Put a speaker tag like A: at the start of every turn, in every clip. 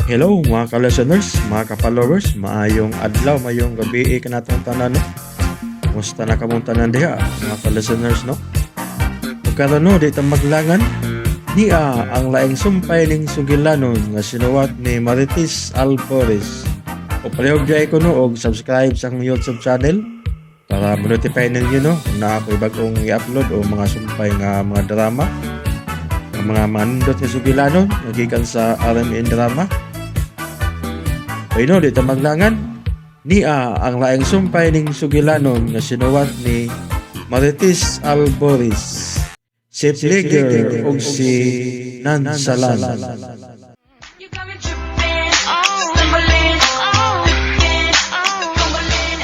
A: Hello mga ka-listeners, mga ka-followers, maayong adlaw, maayong gabi kanatong tanan, no? Kumusta na kamong tanan diha, mga ka-listeners, no? Ug karon, no, di ta maglangan, nia ang laing sumpay ning sugilanon nga sinuwat ni Marites Alvarez. O palihog diay ko, no, og subscribe sa akong YouTube channel para ma-notify ninyo, no, kung naa ako'y bagong i-upload o mga sumpay nga mga drama, ang mga manindot nga sugilanon nga gikan sa RMN Drama. Ay no, di ta maglangan. Nia ang laing sumpay ning sugilanon nga sinuwat ni Marites Alboris. Si Flicker ug si Nansalan.
B: You got me tripping, stumbling, tripping, stumbling.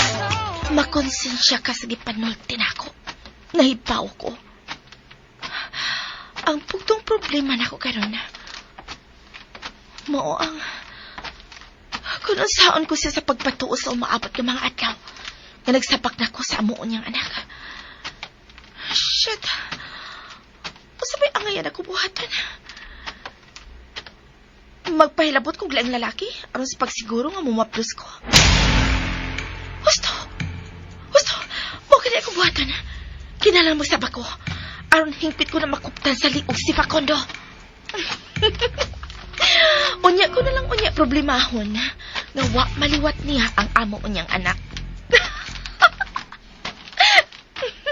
C: Makonsensya ka sa gipanulti nako. Nahibaw ko. Ang pugtong problema nako karon mao ang kung unsaon ko siya sa pagpatuo sa umaabot ng mga adlaw nga nagsapak na ko sa amuon niyang anak. Shit. Unsa may angayan ako buhaton? Magpahilabot kog laing lalaki aron sa pagsiguro nga mumaplos ko. Husto! Husto! Mao kani ako buhaton. Kinahanglan mosabak ko aron hingpit ko na makuptan sa liog si Facundo. Unya ko na lang unya problemahon nga wa maliwat niya ang amo niyang anak.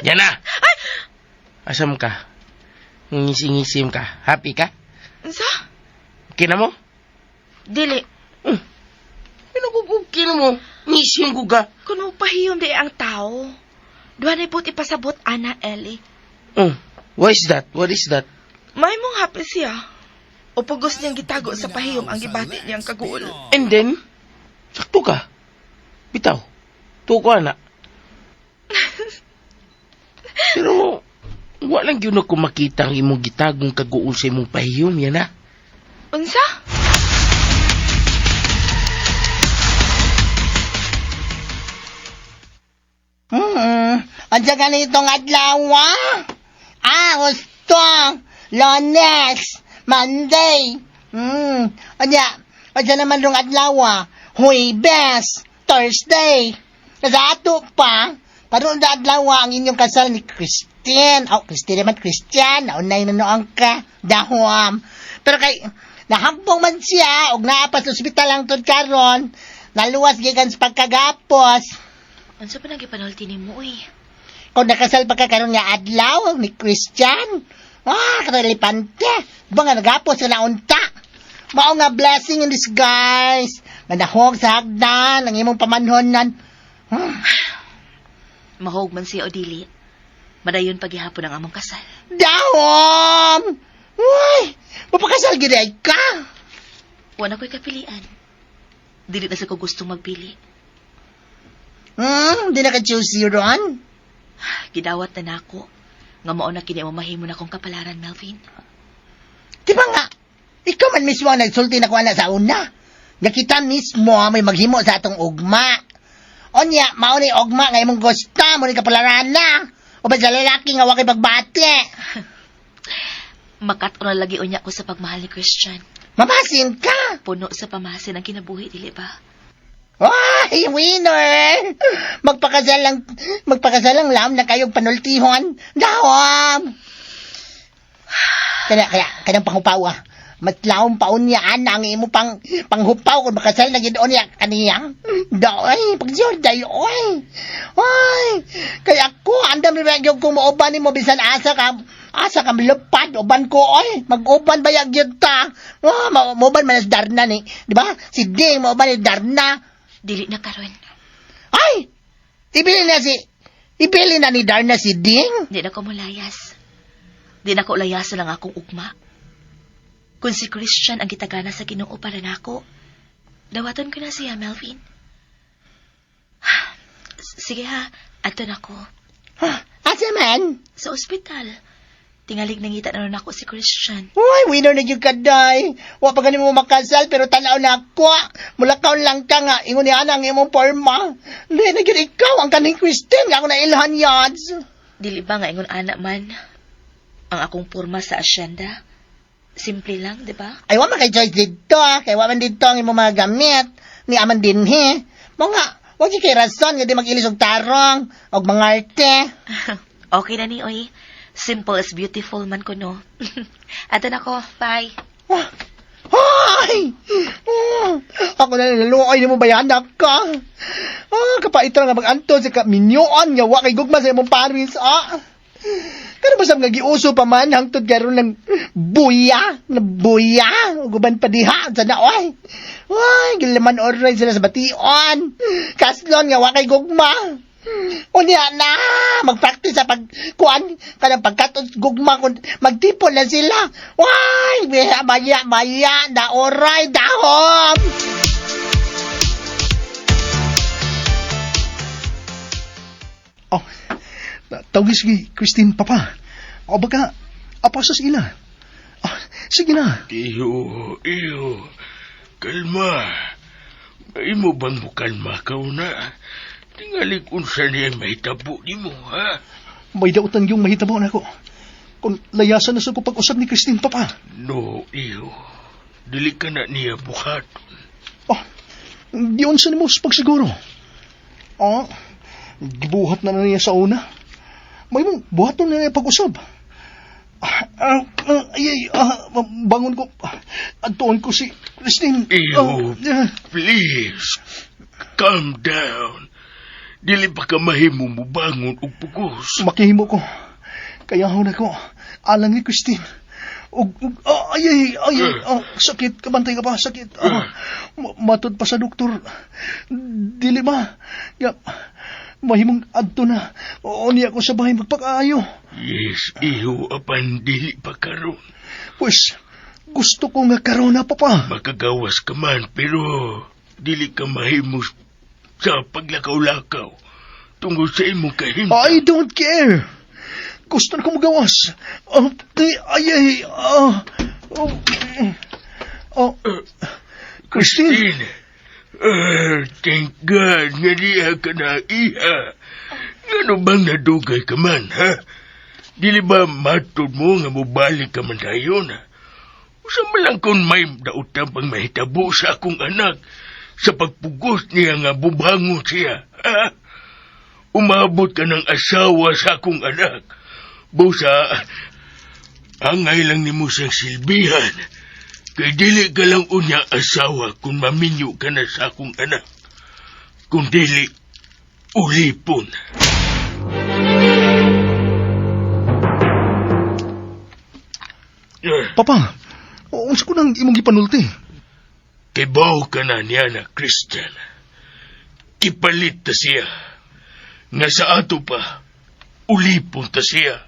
D: Yana! Asam ka? Ngisi-ngisim ka? Happy ka?
C: Unsa?
D: Okay na mo?
C: Dili.
D: Ano ko okay na mo? Ngisim ko ka.
C: Kuno pahiyom di ang tao. Duha na buot ipasabot, ana Ellie.
D: What is that? What is that?
C: May mong happy siya. O pugos niyang gitago sa pahiyom ang gibati niyang kaguol.
D: And then, sakto ka. Bitaw. Tuko na. Pero, wala lang yun ako makita ang imong gitagong kaguol sa imong pahiyom, yan na.
C: Unsa?
E: Andiyan ganitong adlaw, ah. Ah, gusto. Lunes, Monday. Anya, andiyan naman yung adlaw, ah. Huwebes, Thursday. Sa ato pa, paano na adlaw ah, ang inyong kasal ni Christine. Oh, Christine naman, Christian. Naunay na noong ka. Dahom. Pero kay, nahampong man siya, og naa pa sa ospital ang tud karon. Naluwas gikan sa pagkagapos.
C: Unsa pa nang gipanulti nimo uy?
E: Kung nakasal pa ka karon nga adlaw ni Christian, ah, katalipante. Ba nga nagapos ka na unta. Mao nga blessing in disguise. Manahog sa hagdan ang imong pamanhonan.
C: Mahog man siya o dili. Madayon paghihapon ang among kasal.
E: Dahom! Uy, mapakasal gid ay ka.
C: Wala ko'y kapilian. Dili na sa ko gustong magpili.
E: Di na ka choosy ron.
C: Gidawat na nako. Nga mao na kini ang mahimo na kong kapalaran, Melvin.
E: Di ba nga, ikaw man mismo ang nagsulti na ko ana sa una. Nga kita mismo ang may maghimo sa atong ugma. Onya, mao ni ugma nga imong gusto, mo ni kapalaran na. O ba sa lalaki nga wa kay pagbati.
C: Makat na lagi unya ko sa pagmahal ni Christian.
E: Mamasin ka.
C: Puno sa pamasin ang kinabuhi, dili ba?
E: Ay, winner! Magpakasal lang lam na kayong panultihon. Dawam! Kaya, kaya, kanang panghupaw ah. Matlaom pa unya, ana, ang imo pang, panghupaw kung makasal na gid unya kaniya. Day, pagsiyor, day, oy. Ay, kaya ako, andam rin yung kung mauban nimo bisan asa ka malupad, uban ko, oy. Mag-uban ba yung gyud ta? Oh, mauban man si Darna ni. Di ba? Si Ding, mauban ni Darna.
C: Dili na karon.
E: Ay! Ibili na ni Darna si Ding?
C: Di na ko mulayas. Di na ko layasan ang akong ugma. Kung si Christian ang gitagana sa Ginoo para nako, dawaton ko na siya, Melvin. Sige ha, ato na ko.
E: Asa man?
C: Sa ospital. Tingalig nangita na ron ako si Christian.
E: Uy, winner na gyud ka, day. Wa pa gani mo makasal, pero tanaw na ako. Mulakaw lang ka nga. Ingon niya ang imong forma. Di na gyud ikaw ang kaning Christine nga ako na ilhan yards.
C: Dili ba nga ingon ana man ang akong porma sa asyenda? Simple lang, di ba?
E: Ay, wa man kay choice dito, ah. Kay wa man dito ang imong mga gamit. Ni aman dinhi. Mo nga, wa gyud kay rason nga di mag-ilis og tarong og mga arte.
C: Okay na ni, oy. Simple is beautiful man ko, no? Ato na ko. Bye.
E: Wah! Ay! Oh, ako na naluoy nimo bayanak ka. Ah, kapait ra nga mag-anto sa kaminyoon nga wa kay gugma sa imong paris. Ah. Pero basta nga giuso pa man hangtod karon ng buya, na buya, ug uban pa diha sa naoy. Ay, gilaman oray sila sa bation. Kaslon nga wa kay gugma. Unya na, magpractice sa pagkuan kanang pagkaton gugma kun magtipon na sila. Way, maya maya maya na oray dahom.
F: Oh, tawagis gi Christine, papa. O baka, apasas ila. Ah, sige na.
D: Iyo, iyo. Kalma. Imo bang mukalma ka una? Tingali unsa niya mahitabo nimo, ha?
F: May dautan yung mahitabo na ako. Kung layasan na sa ko pag-usap ni Christine, papa.
D: No, iyo. Dili ka na niya buhat.
F: Oh, di unsa nimo sa pagsiguro. Oh, gibuhat na na niya sa una. May mong buhaton na niya pag-usap. Ah, ah, ah, ay, ay, ah, bangon ko. Adtuon ko si Christine.
D: Iyo.
F: Ah,
D: Please, calm down. Dili pa ka mahimo mubangon og pugos.
F: Makihimo ko. Kaya na ko. Alang ni Christine. Ug, ug, ah, ay, ay, ay, ay, ah, sakit. Kabantay ka pa, sakit. Ah, matod pa sa doktor. Dili ba? Ya, mahimong adto na. Oo, niya ko sa bahay magpakaayo.
D: Yes, iyo, apan dili pa karon.
F: Pues, gusto ko nga karon na, papa.
D: Makagawas ka man, pero dili ka mahimo sa paglakaw-lakaw tungod sa imong kahimtang.
F: I don't care. Gusto na ko magawas. Oh, di, ay, ay, ah, oh, eh, oh, Christine.
D: Christine, ah, thank God nga diha ka na iha. Ngano bang nadugay ka man, ha? Dili ba matod mo nga mobalik ka man dayon, ha? Usa man lang kung may dautan pang mahitabo sa akong anak sa pagpugos niya nga bubangon siya, ha? Umabot ka ng asawa sa akong anak. Busa, angay lang nimo siyang silbihan. Kay dili ka lang unya asawa kung maminyo ka na sa akong anak. Kung dili, ulipon. Eh,
F: Papa, unsa ko nang imong gipanulti?
D: Kibaw ka na niya na Christian. Kipalit ta siya. Nga sa ato pa, ulipon ta siya.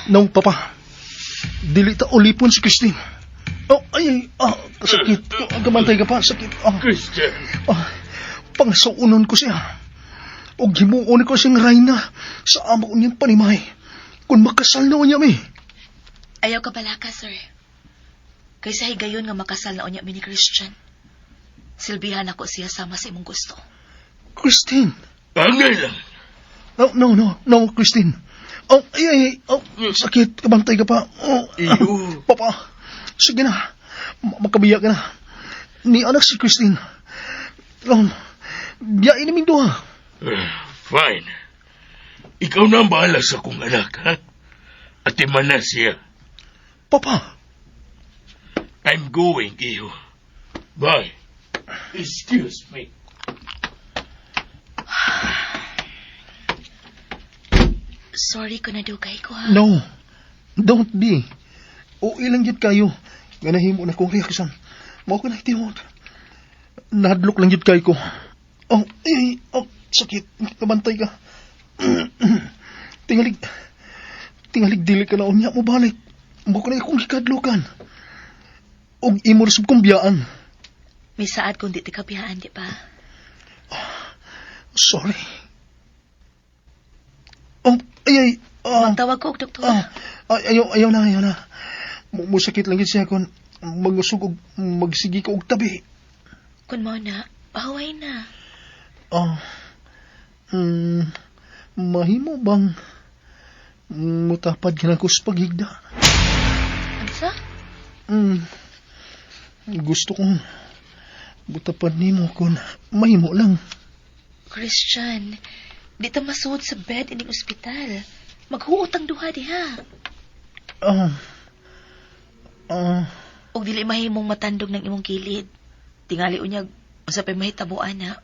F: No, papa. Dili ta ulipon si Christine. Oh, ay, ay, ah, sakit. Gamantay ka pa, sakit. Ah,
D: Christian,
F: ah, pangsuunon ko siya. Og himuon ko siyang rayna sa amo niyang panimay. Kung makasal na niya mi.
C: Ayaw ka balaka, sir. Kaysa higayon nga makasal na unya mi ni Christian. Silbihan ako siya sama sa imong gusto.
F: Christine.
D: angay lang.
F: No, no, no, no, Christine. Oh, ay, ay, ay, oh, sakit. Kabantay ka pa. Oh,
D: Iyo.
F: Papa, sige na. Makabiya ka na. Ni anak si Christine. Biyain namin duha.
D: Eh, fine. Ikaw na ang bahala sa akong anak, ha? At na siya.
F: Papa,
D: I'm going, iyo. Bye. Excuse me.
C: Sorry ko nadugay ko, ha?
F: No. Don't be. O ilang gyud kayo. Nga nahimo na kong reaksyon. Mao ko na itiwod. Nahadlok lang gyud kayo ko. Oh, ay, ay, oh, sakit. Kabantay ka. Tingalig. Tingalig dili ka na unya mo balik. Mao ko na akong gikadlokan. Og imo ra sab kong biyaan.
C: May saad kung di ti kabiyaan, di ba?
F: Sorry. Oh, ay, ay. Ah.
C: Magtawag ko og doktor.
F: Ah, ay, ayaw, ayaw na, ayaw na. Musakit lang yun siya kung magusog og magsigi ko og tabi.
C: Kun mo na, pahuway na.
F: Ah, mahimo bang mutapad ka na ko sa paghigda?
C: Unsa?
F: Gusto kong butapan nimo kung mahimo lang.
C: Christian, di ta masuod sa bed ining ospital. Maghuot ang duha diha.
F: Ah. Ah.
C: Og dili mahimong matandog ng imong kilid. Tingali unyag unsa pay mahitabuan na.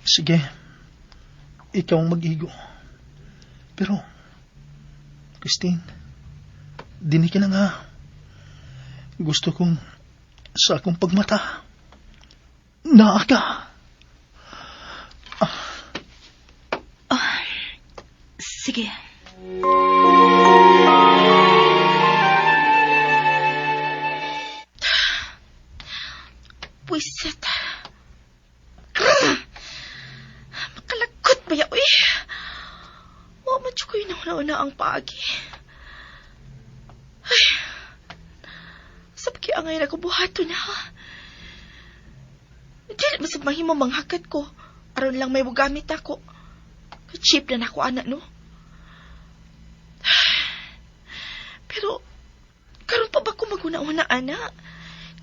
F: Sige. Ikaw ang mag-igo. Pero, Christine, dini ka na nga. Gusto kong sa akong pagmata, naa ka.
C: Sige. Pwisit. Makalagot ba ya, uy? Wa man siya ko'y nauna-una ang paagi. Ay, sabki angay na ko buhato na. Dili masab mahimo manghakat ko. Aron lang may bugamit ako. Cheap na nako ana no. Pero karon pa ba ko maguna-una ana?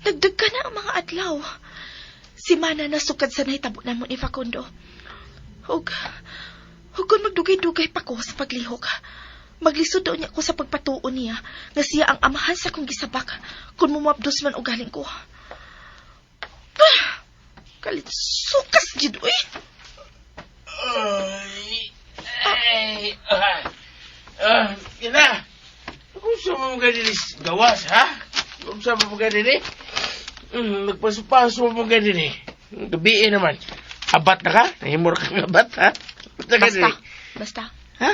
C: Nagdag ka na ang mga adlaw. Si Mana na sukad sa nahitabo na mo ni Facundo. Ug ug kung magdugay-dugay pa ko sa paglihok, maglisod daw niya ko sa pagpatuo niya nga siya ang amahan sa kong gisabak kung mumabdos man ugaling ko. Ah, kalit sukas gid uy.
D: Ay, ay, ah, ah, ina. Kung sa mo ganini gawas, ha? Kung sa mo ganini? Nagpaso-paso mo ganini. Gabi naman. Abat na ka? Nahimor kang abat, ha? Basta
C: Basta,
D: ganini.
C: basta.
D: Ha?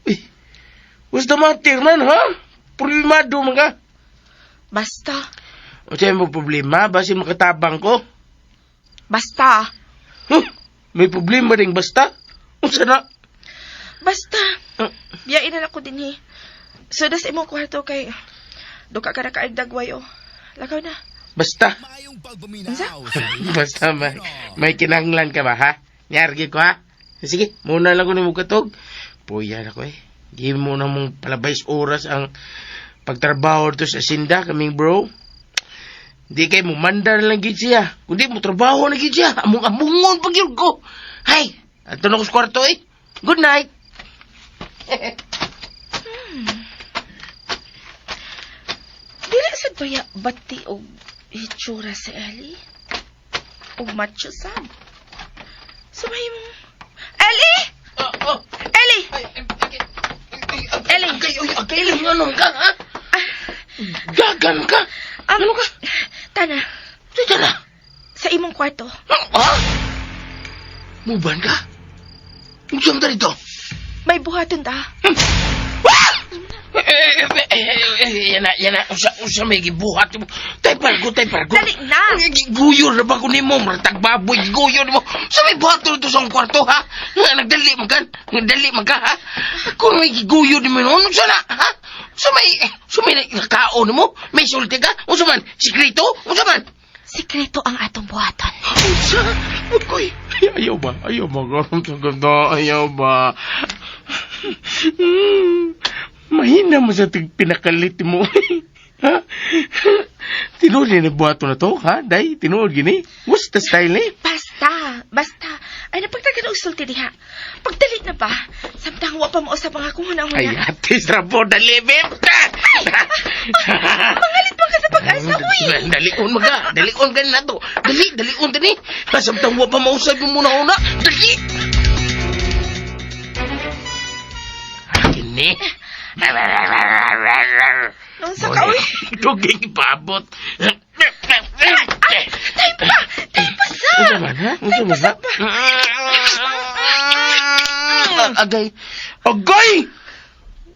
D: Uy, what's the matter, man, ha? Problemado man ka.
C: Basta.
D: O siya mo problema, basin makatabang ko.
C: Basta.
D: Huh? May problema rin, basta. Unsa na?
C: Basta.
D: Ah.
C: Biyain na lang ko din eh. So, das imong kwarto kay duka ka na kaig dagway oh. Lakaw na.
D: Basta.
C: Unsa?
D: Basta may kinahanglan ka ba, ha? Niyargi ko, ha? Sige, muna lang ko ni Mukatog. Puya na ko, eh. Give mo na mong palabay sa oras ang pagtrabaho dito sa sinda, kaming bro. Di kay mo mandar lang gid siya. Kundi mo trabaho na gid siya. Among-amungon pag yun ko. Hay, ato na ko sa kwarto, eh. Good night.
C: Dili sad baya bati og hitsura si Ellie? Og macho sad. Sumay mo. Ellie!
D: Oh, oh.
C: Ellie!
D: Ay, ay, ay, ay,
C: Ellie!
D: Agay, oy, agay, ano ka, ha? Gagan ka.
C: Ano ka? Tana,
D: Sige na.
C: sa imong kwarto.
D: Ha? Muban ka? Unsa man dito?
C: May buhaton ta.
D: Ah! Eh, eh, eh, eh, Yan na, yan na. Unsa, unsa may gibuhat mo. Tay pargo, tay pargo.
C: Dali na!
D: Guyor na ba ko nimo? Maratag baboy, guyor nimo. Sa may buhat dito sa akong kwarto, ha? Nga, nagdali man ka. Nagdali man ka, ha? Kung may giguyor nimo noon, unsa na, ha? Sa may nakaon nimo? May sulti ka? Unsa man? Sikreto? Unsa man?
C: Sikreto ang atong buhaton.
D: Unsa? Ako'y, ayaw ba? Ayaw ba? Karon sa ganda, ayaw ba? Mahina mo sa pinakalit mo. Ha? Tinuod ni buhato na to, ha? Day, tinuod gini. What's the style eh?
C: Basta, basta. Ay, napagtagan og sulti diha. Pagdali na ba? Samtang wa pa mausap ang akong hunahuna.
D: Ay, ate, srabo, dali, beb!
C: Mangalit pa ka sa pag-asa, uy!
D: Dalion maga, dalion ka na to. Dali, dalion tani. Samtang wa pa mausap yung muna-una. Dali! Akin ni.
C: Nung sa ka, uy!
D: Dugay ipabot.
C: Ay, tayo pa! Tayo pa sa!
D: Unsa man, ha? Unsa man, ha? Agay! Agay!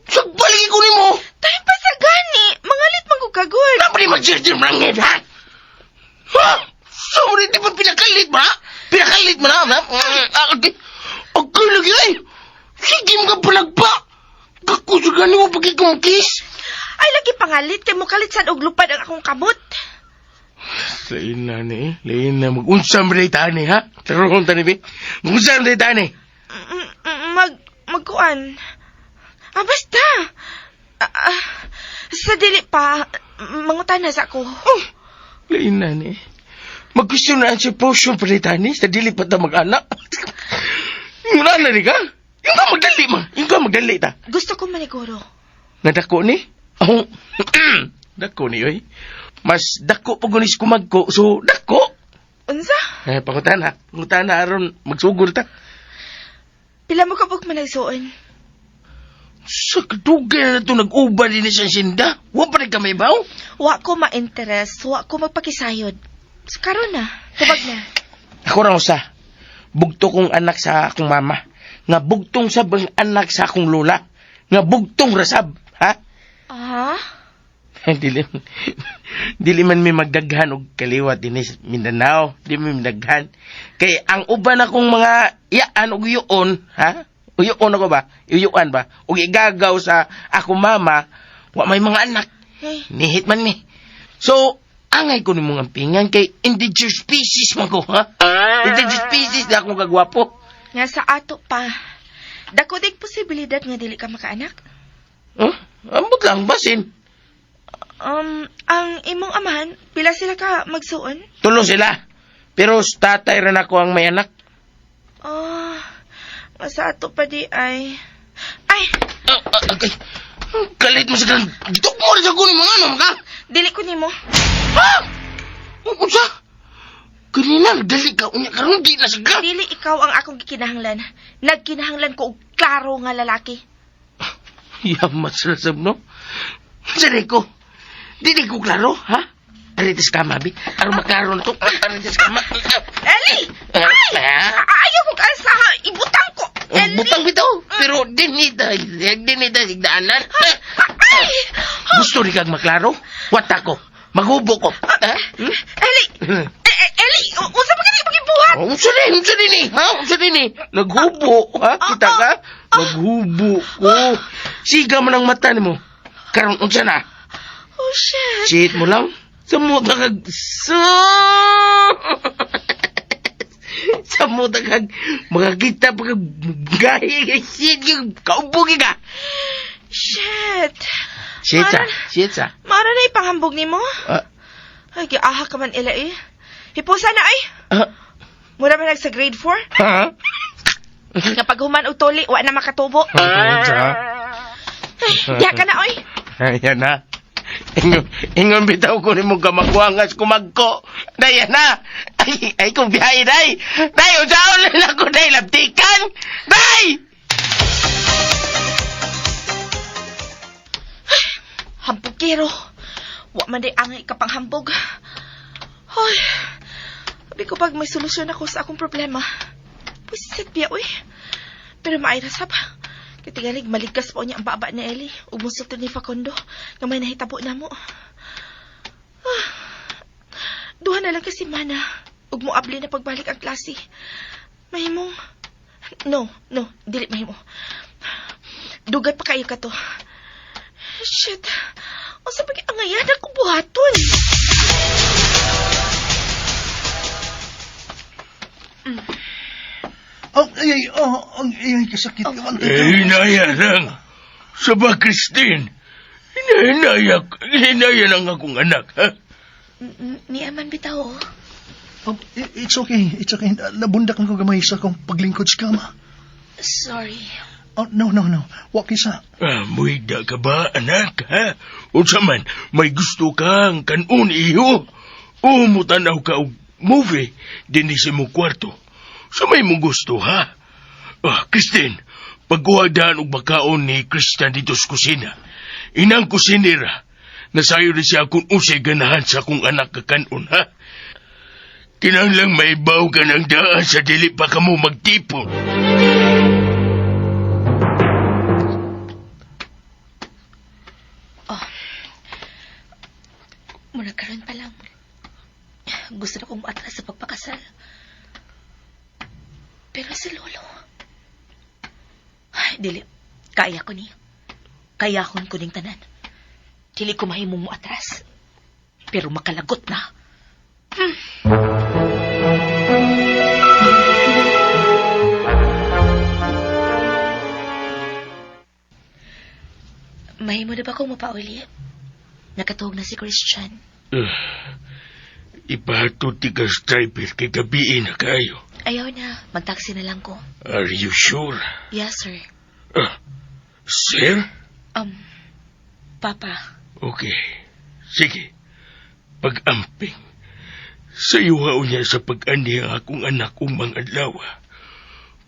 D: Sagbalik ko nimo!
C: Tayo pa sa gani! Mangalit man ko kagod!
D: Napa ni magjirjir manangit, ha? Ha? Sorry, di ba pinakalit mo, ha? Pinakalit mo na, ha? Agay! Agay lagi, ay! Sige mo ka palagpa! Kakusugan nimo pagkikumkis!
C: Ay, lagi pangalit kay mukalit sad og lupad ang akong kamot.
D: Lain na ni, lain na. Mag-unsam rin tani, ha? Tarong tani, bi. Mag-unsam rin tani.
C: Magkuan. Ah, basta. Ah, ah, sa dili pa, mangutana sa ako.
D: Oh, lain na ni. Mag-question na answer portion pa rin tani, sa dili pa ta mag-anak. Wala na rin ka? Yung ka magdali ma. Yung ka magdali ta.
C: Gusto ko maniguro.
D: Nga dako ni? Oh, dako ni, oy. Mas dako pa gunis kumagko, so dako.
C: Unsa?
D: Eh, pangutana. Pangutana aron magsugol ta.
C: Pila mo kabuk managsuon?
D: Sa kadugay na ito nag-uba din sa sinda. Wa pa rin ka may baw?
C: Wa ko ma-interest, wa ko magpakisayod. So, karon na, tubag na.
D: Ako ra usa. Bugto kong anak sa akong mama. Nga bugtong sab ang anak sa akong lola. Nga bugtong rasab. Ha?
C: Ah?
D: Dili, dili man mi magdaghan og kaliwat dinhi sa Mindanao. Di mi magdaghan. Kay ang uban akong mga iyaan og uyuon, ha? Uyuon ako ba? Uyuan ba? Og igagaw sa akong mama, wa may mga anak.
C: Hey.
D: Nihit man mi. So, angay ko nimong ampingan kay endangered species man ko, ha? Endangered species na akong kagwapo.
C: Nga sa ato pa. Dako dig posibilidad nga dili ka makaanak.
D: Huh? Ambot lang, basin.
C: Ang imong amahan, pila sila ka magsuon?
D: Tulo sila. Pero sa tatay rin ako ang may anak.
C: Ah, nga sa ato pa di ay... Ay,
D: Ah, ah, ay, kalit mo sa gan. Gitok mo rin sa kunin mga ano, ka?
C: dili ko nimo.
D: Ha? Unsa? Kanina, dali ka. Unya, karon di na siga.
C: Dili ikaw ang akong gikinahanglan. Nagkinahanglan ko og klaro nga lalaki.
D: Yamat sila sab, no? Sari ko. Dili ko klaro, ha? Aritis ka, mabi. Aron maklaro na to. Aritis ka, ma.
C: Eli!
D: Ah,
C: Ay!
D: ah.
C: Ayaw ko ka sa ibutang ko. Eli!
D: Butang bitaw. Pero dinita, dinita sigdaanan.
C: Ay!
D: Gusto rin kang maklaro? Wata ko. Maghubo ko. Ha? Hmm?
C: Eli! Eli, unsa pa kani pagibuhat?
D: Oh, unsa din, unsa din eh. Ha? Unsa din eh. Naghubo, ha? Kita ka? Naghubo ko. Siga man ang mata nimo. Karon unsa na?
C: Oh shit.
D: Shit mo lang. Sa muta kag so Sa muta kag makakita pa kag gahi kay shit kag kaubugi ka.
C: Shit.
D: Shit sa, shit sa.
C: Mara na ipanghambog nimo?
D: Ah,
C: Ay, giaha ka man ila eh. Hipusa na ay.
D: ah,
C: Mura man nag sa grade 4.
D: ha?
C: Nga pag human og tuli, wa na makatubo.
D: Unsa?
C: Ay, diha ka na oy.
D: Ayan na. Ingon, ingon bitaw ko nimo kamakuangas kumagko. Day na. Ay, ay kung biyahe day. Day, unsaon na ako day labtikan. Day!
C: Hambugero. Wa man day angay ka panghambog. Hoy. Sabi ko pag may solusyon ako sa akong problema. Pusit biya, uy. Pero maay ra sab. Kay tingalig maligkas pa niya ang baba ni Eli ug musulti ni Facundo nga may nahitabo namo. Ah, duha na lang kasi mana ug moabli na pagbalik ang klase. Mahimong No, no, dili mahimo. Dugay pa kayo ka to. Shit. Unsa pa ang angayan ako buhaton?
F: Oh, ay, ay, oh, ay, ay, kasakit. Kabantay ka.
D: Eh, hinaya lang. Sa ba, Christine? Hinaya, hinaya lang akong anak, ha?
C: Niya man bitaw. oh.
F: Oh, it's okay, it's okay. Nabundak lang ko gamay sa akong paglingkod sa kama.
C: Sorry.
F: Oh, no, no, no. Wa kisa.
D: Ah, muhigda ka ba, anak, ha? Unsa man, may gusto kang kanon iho. O mutanaw ka og movie dinhi sa imong kwarto. Sa may mong gusto, ha? Ah, Christine, pagkuha daan og bakaon ni Christian dito sa kusina. Inang kusinera, nasayo rin siya kung unsay ganahan sa akong anak ka kanon, ha? Kinahanglang maibaw ka ng daan sa dili pa kamo magtipon.
C: Mura karon pa lang. Gusto na kong muatras sa pagpakasal. Pero si Lolo... Ay, dili. Kaya ko ni. Kayahon ko ning tanan. Dili ko mahimong muatras. Pero makalagot na. Mahimo na ba kong mapauli? Nakatuog na si Christian.
D: Ipahatod ti ka sa driver kay gabiin na kayo.
C: Ayaw na, magtaksi na lang ko.
D: Are you sure?
C: Yes, sir.
D: Ah, sir?
C: Papa,
D: Okay. Sige. Pag-amping. Sa iyo niya sa pag-ani ang akong anak umang adlaw.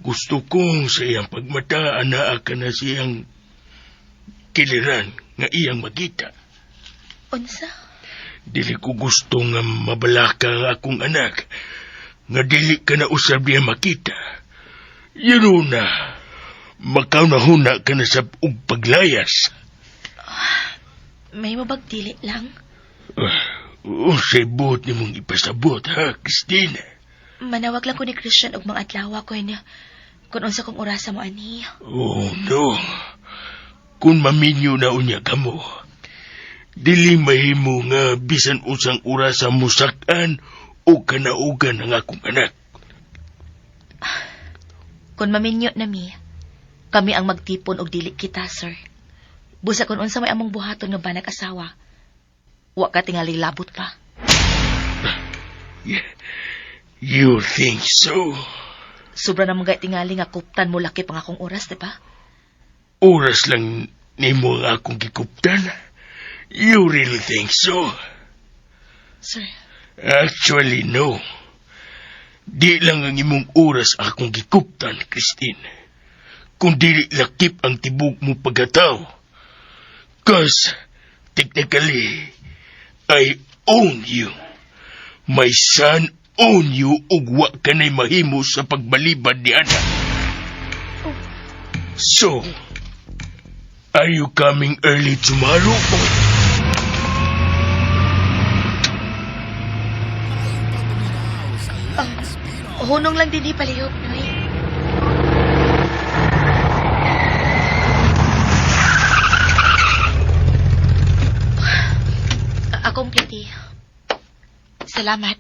D: Gusto kong sa iyang pagmata anaa ka na siyang kiliran nga iyang makita.
C: Unsa?
D: Dili ko gusto nga mabalaka ang akong anak nga dili ka na usab niya makita. Yun na, makaunahuna ka na sa ug paglayas.
C: May mabag dili lang?
D: Unsay buot nimong ipasabot, ha, Christina?
C: Manawag lang ko ni Christian og mga adlaw ko niya. Kung unsa kong orasa mo ani.
D: Oh, no. Kung maminyo na unya kamo, dili mahimo nga bisan usang orasa musakan o kanaugan ang akong anak.
C: Kung maminyo na mi, kami ang magtipon og dili kita, sir. Busa kung unsa may among buhaton nga banag asawa. Wa ka tingali labot pa.
D: You think so?
C: Sobra na mga tingali nga kuptan mo laki pang akong oras, di ba?
D: Oras lang nimo ang akong gikuptan? You really think so?
C: Sir,
D: Actually, no. Di lang ang imong oras akong gikuptan, Christine. Kung dili lakip ang tibok mo pagkatao. Cause, technically, I own you. My son own you ug wa ka na'y mahimo sa pagbalibad ni Ana. So, are you coming early tomorrow?
C: Hunong lang din di palihog, Noy. Akong plati. Salamat.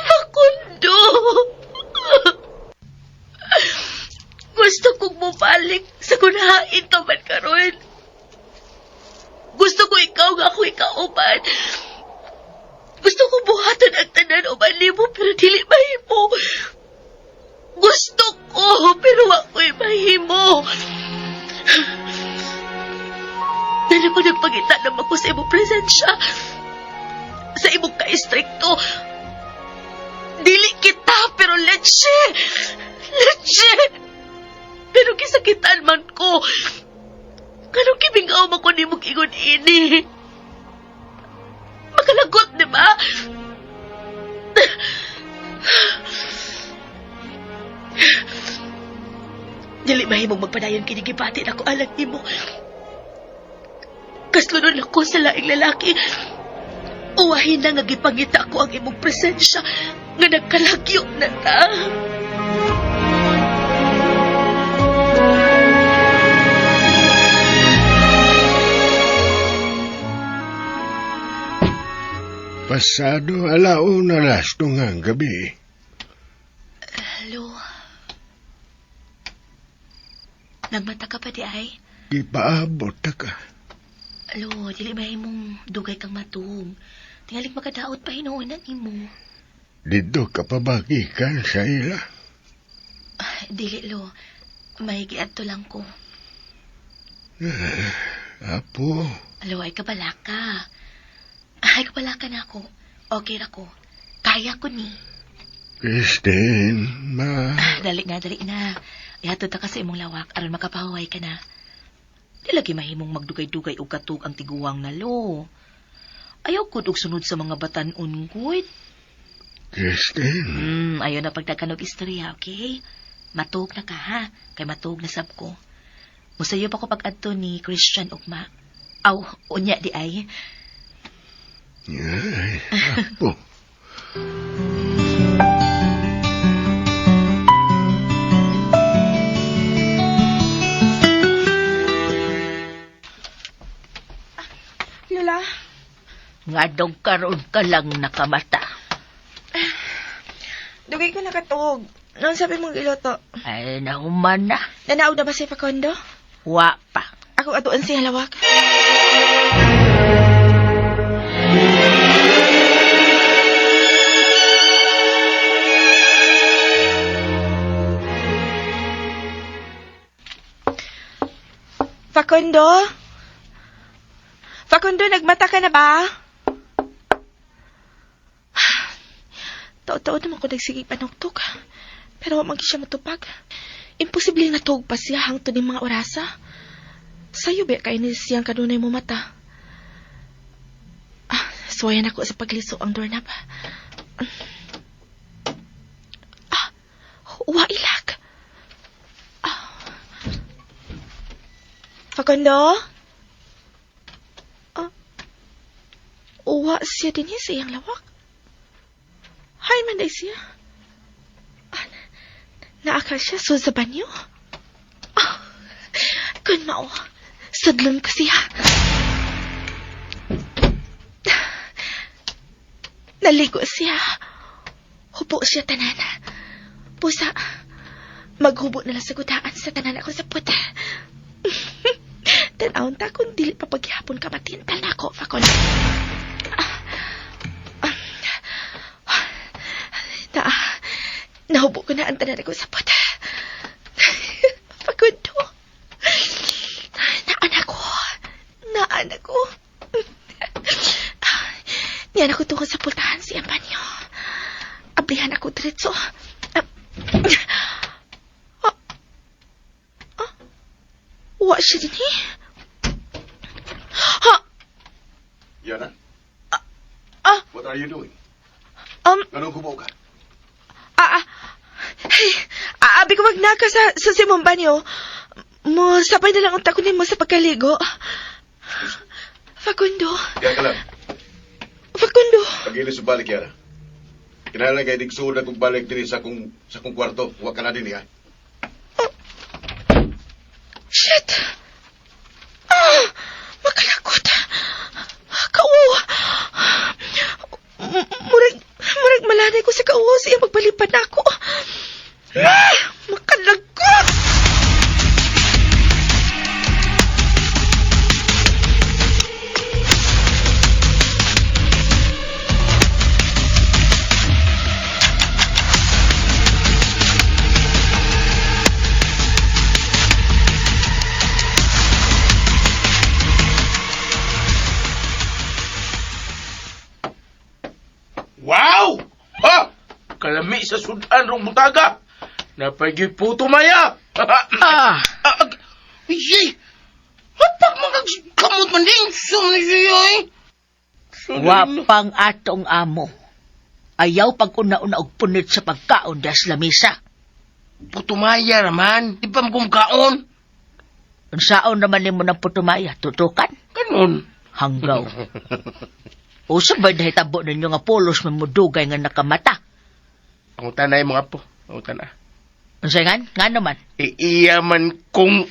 C: Facundo! Gusto kong mubalik sa kunahain ka man karon. Gusto ko ikaw nga ako ikauban. Gusto ko buhaton ang tanan uban nimo pero dili mahimo. Gusto ko pero wa ko'y mahimo. Dali ko nagpangita naman ko sa imong presensya. Sa imong ka-istrikto. Dili kita, pero leche! Leche! Pero gisakitan man ko. Kanong kimingaw man ko nimong ingon ini. Makalagot, di ba? Dili mahimong magpadayon kini gibati nako alang nimo. Kaslunon ako sa laing lalaki. Uwahin na nga gipangita ko ang imong presensya nga nagkalagyo na ta.
D: Pasado alauna las tungang gabi.
C: Hello. Nagmata ka pa di ay?
D: Ipaabot ta ka.
C: Alo, dili mahimong dugay kang matug. Tingalig makadaot pa hinuonan nimo.
D: Dito ka pa ba gikan sa ila?
C: Ah, dili lo. May giadto lang ko.
D: Apo,
C: Alo, ay kabala ka. Ay, kabala ka na ako. Okay ra ko. Kaya ko ni.
D: Christine, ma.
C: Ah, dali na, dali na. Ihatod ta ka sa imong lawak aron makapahuway ka na. Di lagi mahimong magdugay-dugay og katug ang tiguang na lo. Ayaw kud og sunod sa mga batan-on gud.
D: Christine,
C: Ayaw na pagdagan og istorya, okay? Matug na ka ha, kay matug na sab ko. Musayo pa ko pag-adto ni Christian ugma. Aw, unya di ay.
D: Ay, apo.
G: Ngadong karon ka lang nakamata.
C: Dugay ko nakatuog. Noon sabi mong iloto.
G: Ay, nahuman na.
C: Nanaog na ba si Facundo?
G: Wa pa.
C: Ako atuan siya lawak. Facundo? Facundo, nagmata ka na ba? Taon-taon naman ko nagsigig panugtog. Pero wa man gyud siya matupag. Imposible nga tuog pa siya hangtod ning mga orasa. Sayo ba kay ni siyang kanunay mo mata? Ah, suwayan ako sa pagliso ang doorknob. Ah, wa ilak. Ah. Facundo? Ah, uwa siya din sa iyang lawak. Hay man day siya. Ah, naaka siya sud sa banyo. Ah, kun mao. Sudlon ko siya. Naligo siya. Hubo siya tanan. Pusa, maghubo na lang sa gudaan sa tanan ako sa puta. Tanawon ta kung dili pa paghihapon ka matintal na ako, Fakon. Ah, ah, na, nahubo ko na ang tanan ako sa puta. Facundo. Naan ako. Naan ako. Niyan ako tungkol sa pultahan sa iyang banyo. Ablihan ako diretso. Ah, ah, ah, wa siya din eh. Ha?
H: Yana,
C: Ah,
H: what are you doing? Anong hubo ka?
C: ah, ah. Hey, abi ko magnaka sa simong banyo. Mo, sabay na lang ang takunin mo sa pagkaligo. Facundo,
H: Diyan ka lang.
C: Facundo.
H: Pagilis sa balik, Yana. Kinahanglan kay digsuod akong balik dinhi sa akong kwarto. Wa ka na dinhi, ha?
C: Shit! Ah! Makalakot! Kauo! Murag, murag malanay ko sa kauo siya magbalipad na ako. Ah! Makalakot!
D: Wow! Ha! Kalami sa sudan rong butaga. Napagay puto maya.
G: Ah,
E: Yay! Hatag mga kamot man din. Sumni siya eh.
G: wa pang atong amo. Ayaw pag una-una og punit sa pagkaon das lamisa.
D: Puto maya raman. Di pa magkumkaon.
G: Unsaon naman nimo ng putumaya, tutukan?
D: Kanon.
G: Hanggaw. Usa ba nahitabo ninyo nga pulos man mudugay nga nakamata?
D: Pangutan na yung mga po. Pangutan na.
G: Unsa ngan? Nga naman?
D: Iiya man kung...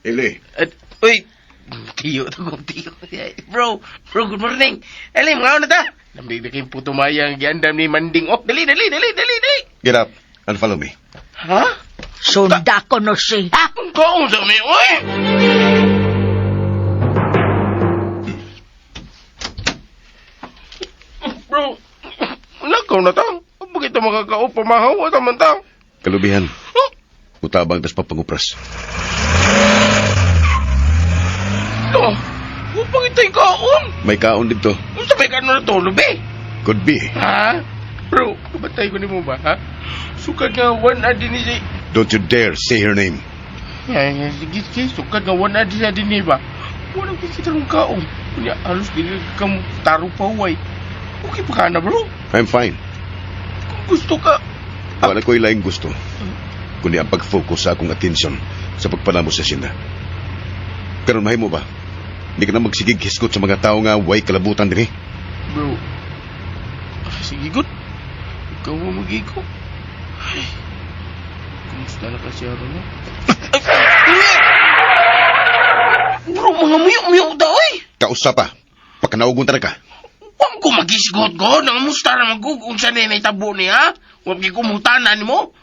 H: Ili,
D: At, uy! Tiyo to kong tiyo. Bro, bro, good morning. Dali, mga na ta. Lamig na kayong puto maya ang giandam ni Manding. Oh, dali, dali, dali, dali, dali.
H: get up and follow me.
D: Ha?
G: Sunda ko no siya.
D: Ang kaon sa mi, uy! Bro, lakaw na ta. Bakit ta makakao pamahaw at man ta?
H: Kalubihan. Utabang tas papangupras.
D: To, upang ita'y kaon.
H: May kaon dito.
D: Unsa may kanon na to, lubi?
H: Could be.
D: Ha? Bro, kabatay ko nimo ba, ha? Sukad nga one adi ni si...
H: Don't you dare say her name.
D: Ay, sige, sige, sukad nga one adi sa din ba? Wala ko kita rong kaon. Kunya, halos dili ka mo taro pa huway. Okay pa ka na, bro?
H: I'm fine.
D: Kung gusto ka,
H: Wala ko'y laing gusto. Kundi ang pag-focus sa akong atensyon sa pagpanamo sa sinda. Karon mahimo ba? Hindi ka na magsigig hisgot sa mga tao nga way kalabutan dinhi.
D: Bro, ah, sige, good. Ikaw mo magigo. Ay, kumusta na kasi ako na? Bro, mga muyok-muyok daw eh.
H: Kausa pa. Pakanaugon talaga.
D: Magisgot ko, nangamusta na magug, unsa na nahitabo niya? Huwag kay kumutana ni mo.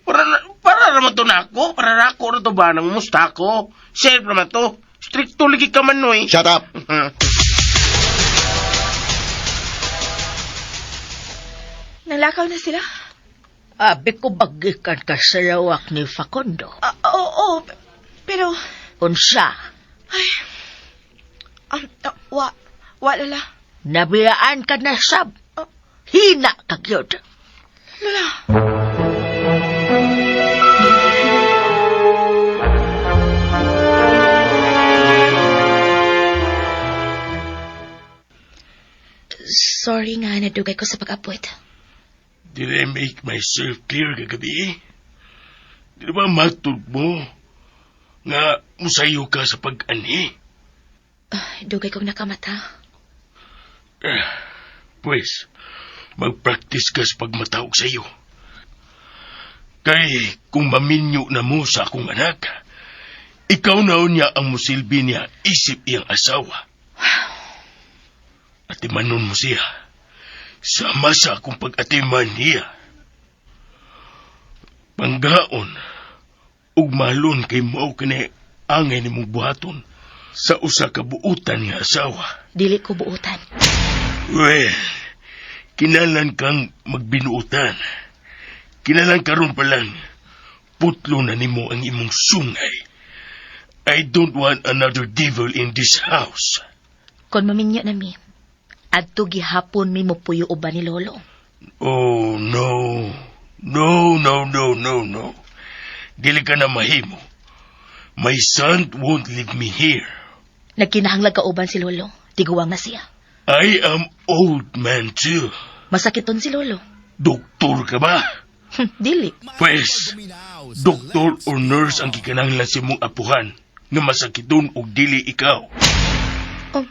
D: Para naman to na ako, para nako na to ba, nangamusta ko. Self naman to. Stricto lagi ka man, noy.
H: Shut up!
C: Nalakaw na sila?
G: Abi ko bagikan ka sa lawak ni Facundo.
C: Ah, oo, oo, pero,
G: Unsa,
C: ay, wa, Lola.
G: nabiyaan ka na sab. Hina ka gyud.
C: Lola. Sorry nga, nadugay ko sa pag-abot.
D: Did I make myself clear kagabi? Di ba matug mo nga musayo ka sa pag-ani?
C: Dugay kong nakamata.
D: Pwes, mag-practice ka sa pagmatawag sa iyo. Kay kung maminyo na mo sa akong anak, ikaw na niya ang musilbi niya isip iyang asawa. Atimanon mo siya. Sama sa akong pag-atiman niya. Panggaon, ug mahalon kay mao kini angay nimong buhaton sa usa ka buutan nga asawa.
C: Dili ko buutan.
D: Well, kinalan kang magbinuutan. Kinalan karon pa lang, putlo na nimo ang imong sungay. I don't want another devil in this house.
C: Kon maminyo na mi, adto gihapon mi mopuyo uban ni Lolo.
D: Oh, no. No, no, no, no, no. Dili ka na mahimo. My son won't leave me here.
C: Nagkinahanglag kauban si Lolo. Tiguang na siya.
D: I am old man too.
C: Masakiton si Lolo.
D: Doktor ka ba?
C: Dili.
D: Pwes, doktor or nurse ang gikinahanglan sa imong apuhan nga masakiton og dili ikaw.
C: Oh.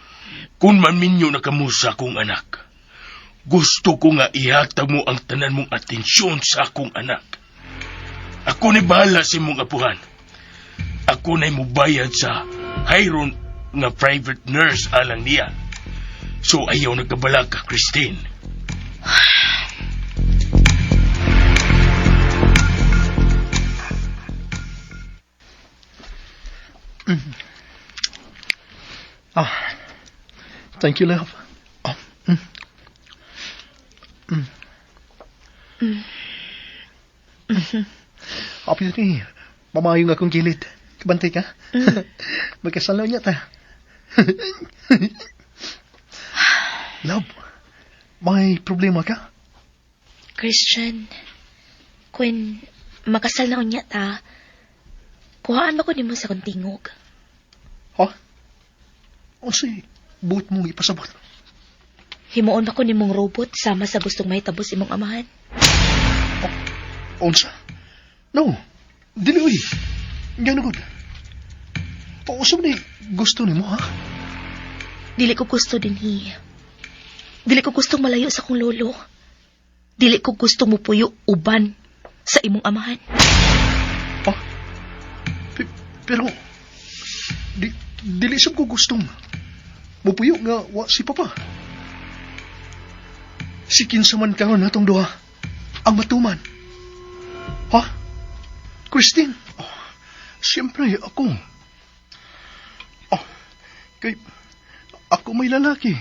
D: Kung maminyo na kamo sa akong anak, gusto ko nga ihatag mo ang tanan mong atensyon sa akong anak. Ako ni bahala sa imong apuhan. Ako na'y mubayad sa hayron nga private nurse alang niya. So ayaw nagkabala ka, Christine.
F: Ah, thank you, love. Oh. Happy ni. Mamayong akong gilid. Kabantay ka? Magkasal na niya ta. Love, may problema ka?
C: Christian, kung makasal na unya ta, kuhaan ba ko nimo sa kong tingog?
F: Ha? O si, buot mo ipasabot.
C: Himuon ba ko nimong robot sama sa gustong mahitabos imong amahan?
F: Unsa? No, dili uy. Gano gud. Unsa man ni gusto nimo ha?
C: Dili ko gusto dinhi. Dili ko gustong malayo sa akong lolo. Dili ko gusto mupuyo uban sa imong amahan.
F: Ha? Pero dili sab ko gustong mupuyo nga wa si papa. Si kinsa man karon natong duha ang matuman. Ha? Christine? Oh, siyempre ako. Oh, kay ako may lalaki.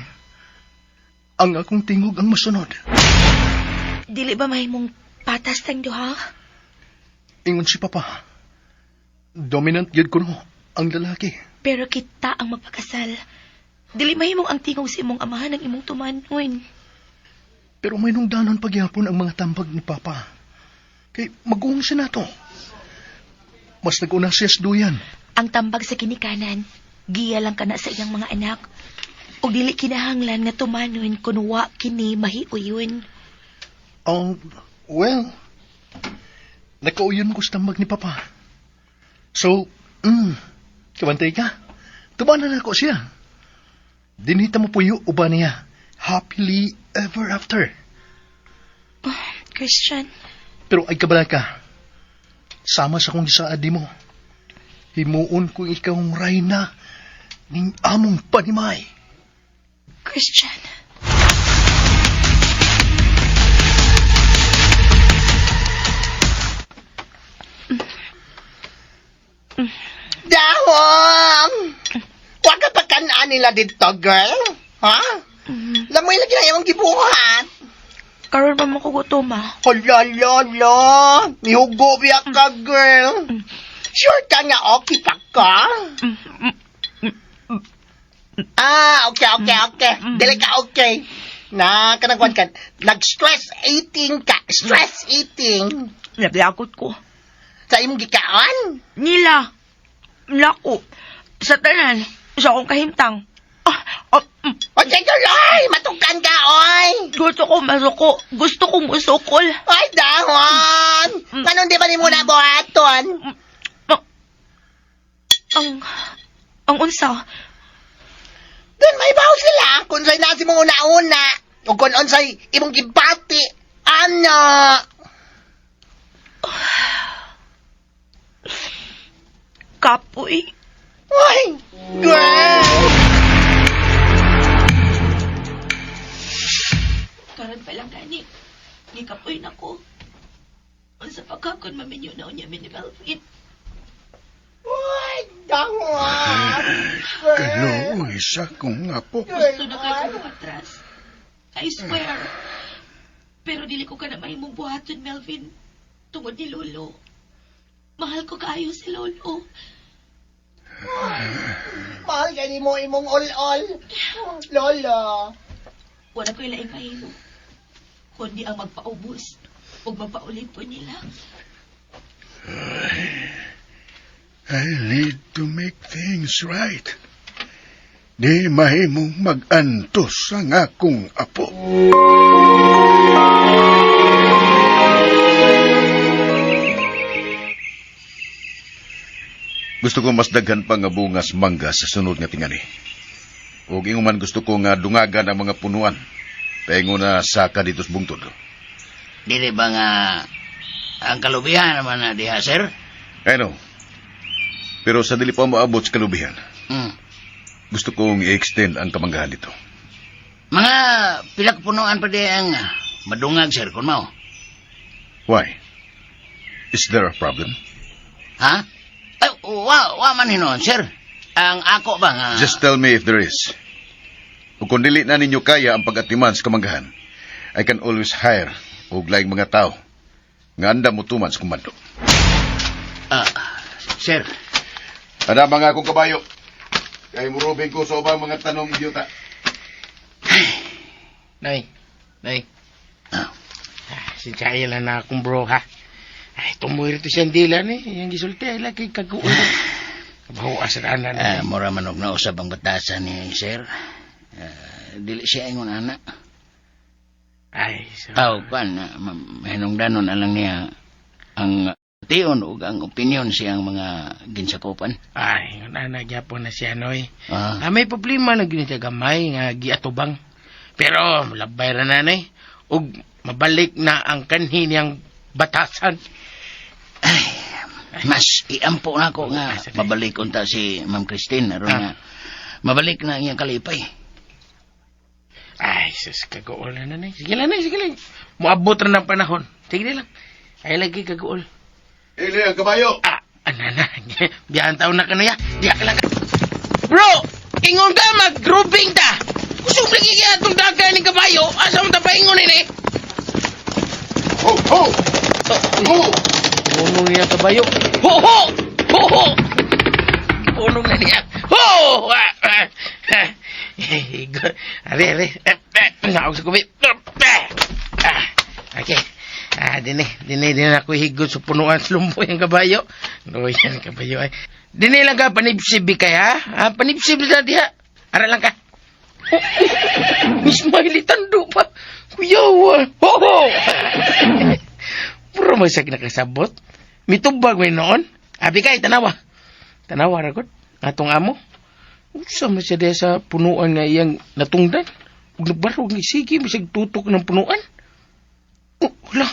F: Ang akong tingog ang masunod.
C: Dili ba mahimong patas tang duha?
F: Ingon si papa. Dominant gyud kuno ang lalaki.
C: Pero kita ang magpakasal. Dili mahimong ang tingog sa imong amahan ang imong tumanon.
F: Pero may nungdanon pagyapon ang mga tambag ni papa. Kay maguong siya nato. Mas nag-una siya sa duyan.
C: Ang tambag sa ginikanan, giya lang kana sa iyang mga anak. Ug dili kinahanglan nga tumanon kun wa kini mahiuyon.
F: Oh, well, nakauyon ko sa tambag ni papa. So, kabantay ka. Tumanan ako siya. Dinhi ta mopuyo uban niya. Happily ever after.
C: Oh, Christian.
F: Pero ay kabala ka. Sama sa kong gisaad mo. Himuon ko ikaw ang rayna ning among panimay.
C: Christian.
E: nila dito, girl? Ha? Lamoy lagi na imong gibuhat.
C: Karon pa mo ko gutom ah.
E: Hala, lolo. Mihugo biya ka, girl. Sure ka nga okay pa ka? Ah, okay, okay, okay. Dili ka okay. Na, kanang ka. Nag-stress eating ka. Stress eating.
C: Nablagot ko.
E: Sa imong gikaon?
C: Nila. Nako. Sa tanan. Sa akong kahimtang. Ah, ah, mm.
E: O, girl, oy! Matukan ka, oy!
C: Gusto ko masuko. Gusto kong musukol.
E: Ay, dahon! Anong di ba ni muna buhaton?
C: Ang unsa.
E: Doon may baw sila kung sa'y nasi mong una-una o kung unsay imong gibati. Ano?
C: Kapoy.
E: Ay, girl!
C: Karon pa lang gani. Gikapoy na ko. Unsa pa ka kung maminyo na unya mi ni Melvin.
E: Ay, dahon!
D: Kaluoy sa kong apo.
C: Gusto na kayo ko atras. I swear. Pero dili ko ka na mahimong buhaton, Melvin. Tungod ni Lolo. Mahal ko kaayo si Lolo.
E: Mahal gani mo imong ol-ol. Lolo.
C: Wala ko'y laing mahimo. Kundi ang magpaubos ug magpaulit po nila.
D: I need to make things right. Di mahimong mag-antos ang akong apo.
H: Gusto ko mas daghan pa nga bungas mangga sa sunod nga tingali. Ug ingon man gusto ko nga dungagan ang mga punuan. Paingon na saka dito sa bungtod.
I: Dili ba nga ang kalubihan naman na diha, sir?
H: I know. Pero sa dili pa moabot sa kalubihan, gusto kong i-extend ang kamanggahan dito.
I: Mga pila ka punuan pa di ang madungag, sir, kung mao.
H: Why? Is there a problem?
I: Ha? Ay, wa man hinuon, sir. Ang ako ba nga...
H: Just tell me if there is. Ug kung dili na ninyo kaya ang pag-atiman sa kamanggahan, I can always hire og laing mga tao nga andam mo tuman sa komando.
I: Ah, sir.
H: Ada mga akong kabayo. Kay murubing ko sa ubang mga tanong yuta.
J: Nay, nay.
I: Ah.
J: Si Chaya lang na akong bro, ha? Ay, tumuhir to siyang dila ni. Yung gisulti, ay lagi kaguol. Kabahuas na na.
I: Ah, mura man og nausab ang batasan ni sir. Ah, dili siya ingon ana.
J: Ay, so...
I: Aw, kuan, mahinungdanon alang niya ang tion ug ang opinion siyang mga ginsakopan.
J: Ay, ingon ana, gyapon na siya, noy.
I: Ah.
J: Ah, may problema na gini siya gamay nga giatubang. Pero, labay ra na, nay. Ug mabalik na ang kanhi niyang batasan.
I: Ay, mas iampo na ako nga mabalik unta si Ma'am Christine aron nga mabalik na ang iyang kalipay.
J: Ay, sus, kaguol na nanay. Sige lang, nay, sige lang. Muabot na ng panahon. Sige lang. Ay, lagi kaguol.
H: Ili ang kabayo.
J: Ah, ana na. Biyahan taon na kanuya. Diya ka lang ka. Bro, ingon ka mag-grouping ta. Kusog lagi kaya itong daga ng kabayo. Asa mo ta paingon ini?
H: Ho, ho! Ho!
J: Punong niya kabayo. Ho, ho! Ho, ho! Punong na niya. Ho! Ah, ah, ah. Are, are. Naog sa kubi. Ah, okay. Ah, dini, dini, dini ako higot sa punuan sa lumboy ang kabayo. Luyan kabayo ay. Dini lang ka, panibsib kay ha? Ha, panibsib na diha. Ara lang ka. Miss Miley, tando pa. Kuyawa. Ho, ho! Puro masag nakasabot. Mitubag may noon. Abi kay, tanawa. Tanawa, ragot. Atong amo. Usa man siya diha sa punuan nga iyang natungdan. Ug nabarog ni sige, masig tutok ng punuan. Oh, hala.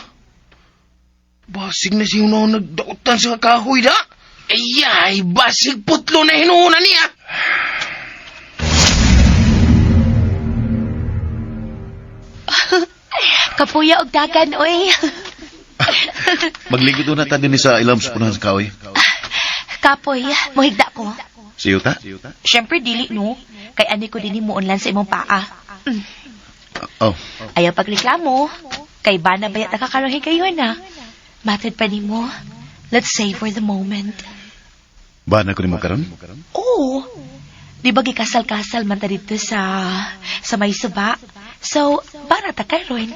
J: Basig na siya noon nagdautan sa kahoy da. Ay, basig putlo na hinuuna niya.
C: Kapuya og dagan, oy.
H: Magligid na ta dinhi sa ilam sa punuan sa kahoy.
C: Kapoy, mohigda ko.
H: Si Yuta?
C: Siyempre, dili, no? Kay ani ko dinhi muunlan sa imong paa.
H: Oh,
C: Ayaw pagreklamo. Kay bana bayat nakakarong higayon na. Matod pa nimo. Let's savor the moment.
H: Bana ko nimo karon?
C: Oo. Di ba gikasal-kasal man ta dito sa may suba? So, bana ta karon.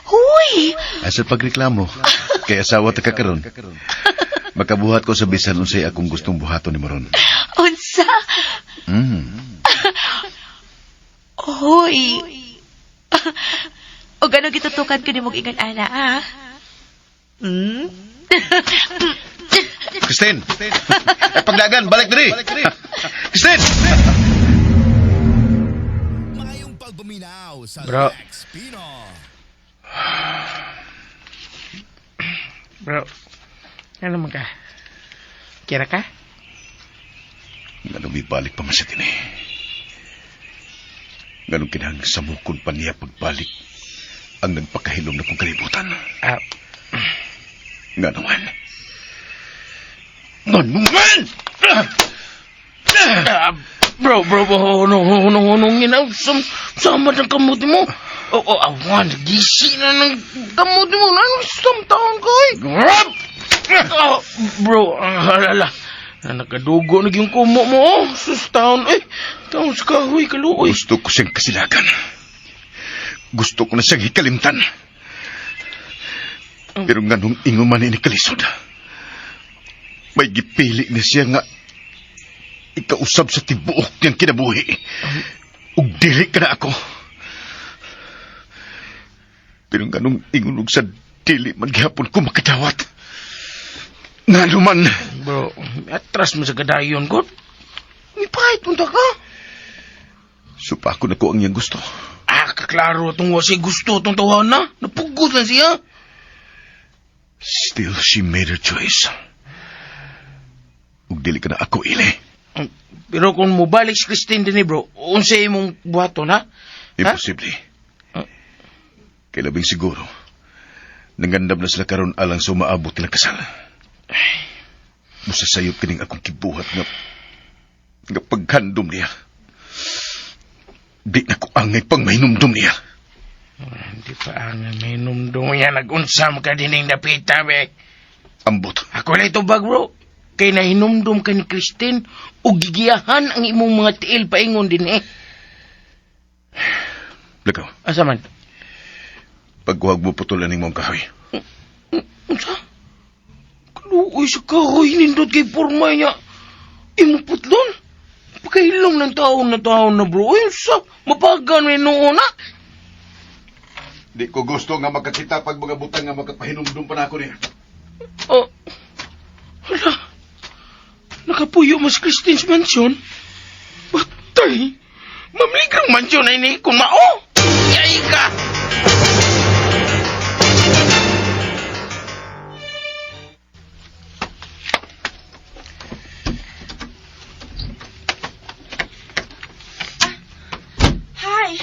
C: Huy!
H: Asa pagreklamo? Kay asawa ta ka karon. Makabuhat ko sa bisan unsay akong gustong buhaton nimo ron.
C: Unsa? Hoy! O gano'ng gitutukan ko ni mong ingon, ana, ha? Hmm?
H: Christine! Ay, pagdagan, balik diri! Christine!
J: Bro. Bro. Ano man ka? Kira ka?
H: Nganong mibalik pa man siya dinhi. Nganong kinahang samukon pa niya pagbalik ang nagpakahilom na kong kalibutan. Nga naman. Nga naman!
J: Bro, bro, bro, no, no, no, no, no, sam, sama ng kamuti mo. Oh, oh, awan, gisi na ng kamuti mo. Ano, sam taon ko, eh. Oh, bro, halala. Na nakadugo na yung kumo mo, oh. Sus, taon, eh. Taon sa kahoy, kaluoy.
H: Gusto ko siyang kasilagan. Gusto ko na siyang hikalimtan. Pero nganong ingon man ini kalisod. May gipili na siya nga ikausab sa tibuok niyang kinabuhi. Ug dili ka na ako. Pero nganong ingon og sa dili man gihapon ko makadawat. Ngano man.
J: Bro, atras mo sa kadayon ko. Mipahit punta ka.
H: Supa ako na ko ang iyang gusto.
J: Ah, kaklaro itong wasi gusto itong tawahan na. Napugos na siya.
H: Still, she made her choice. Ug dili ka na ako, ili.
J: Pero kung mobalik si Christine din eh, bro, unsay imong buhaton, ha?
H: Imposible. Kay labing siguro, nangandam na sila karon alang sa umaabot nilang kasal. Musa sayop kining akong kibuhat nga paghandom niya. Di na ko angay pang mahinumdum niya.
J: Hindi pa angay mahinumdum niya. Nag-unsam ka dining dapita, be.
H: Ambot.
J: Ako na ito bag, bro. Kay nahinumdum ka ni Christine o gigiyahan ang imong mga tiil paingon din eh.
H: Lakaw.
J: Asa man?
H: Pagkuhag mo putulan ning mong kahoy.
J: Unsa? Kaluoy sa kahoy nindot kay porma niya. Imong putlon? Pagkahilom ng taon na taon na bro. Uy, unsa? Mapagan may noon na.
H: Di ko gusto nga makakita pag mga butang nga makapahinumdum pa na ako niya.
J: Oh. Hala. Nakapuyo mas Christine's mansion. Batay. Mamligrang mansion ay ni kung mao. Yay ka!
C: Hi!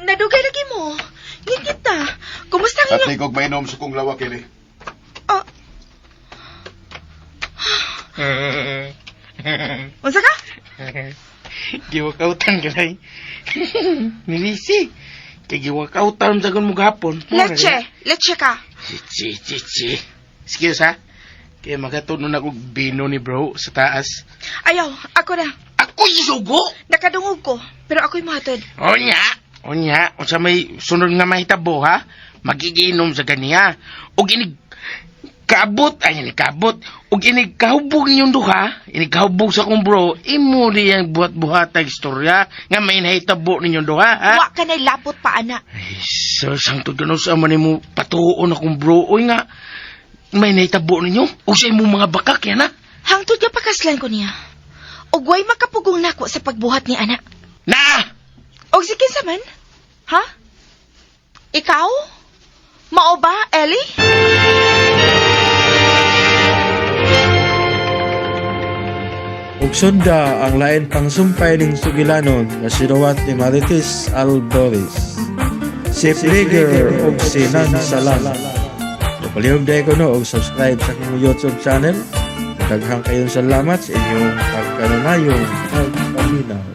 C: Nadugay lagi mo. Ngikit ta. Kumusta ang
H: At
C: inyong...
H: ikaw mainom sa kong lawak, Kelly.
C: Ah. Unsa ka?
J: Giwakautan ka na Nilisi. Kay giwakautan sa mo gahapon.
C: Leche. Leche ka.
J: Chichi, chichi. Excuse ha. Kaya makatunon ako bino ni bro sa taas.
C: Ayaw, ako na.
J: Ako isugo?
C: Nakadungog ko, pero ako'y muhatod.
J: Onya, onya, unsa may sunod nga mahitabo ha? Magiginom sa ganiya. Og inig kabot, ay inig kabot, og inig kahubog ninyong duha, inig kahubog sa akong bro, imo diyang buhat-buhatag istorya nga may nahitabo ninyong duha, ha?
C: Wa ka na'y lapot pa, ana.
J: Ay, sir, sangtod ganun sa man mo patuon akong bro, oy nga, may nahitabo ninyo, o sa imong mga bakak yan, ha?
C: Hangtod nga pakaslan ko niya. Og way makapugong nako sa pagbuhat ni ana.
J: Na!
C: Og si kinsa man? Ha? Ikaw? Mao ba, Ellie?
A: Ug sunda ang lain pang sumpay ning sugilanon nga sinuwat ni Marites Alboris. Si Flicker ug si Nansalan. Palihog dahil ko no og subscribe sa akong YouTube channel. Daghang kayong salamat sa inyong pagkanunayong pagpaminaw.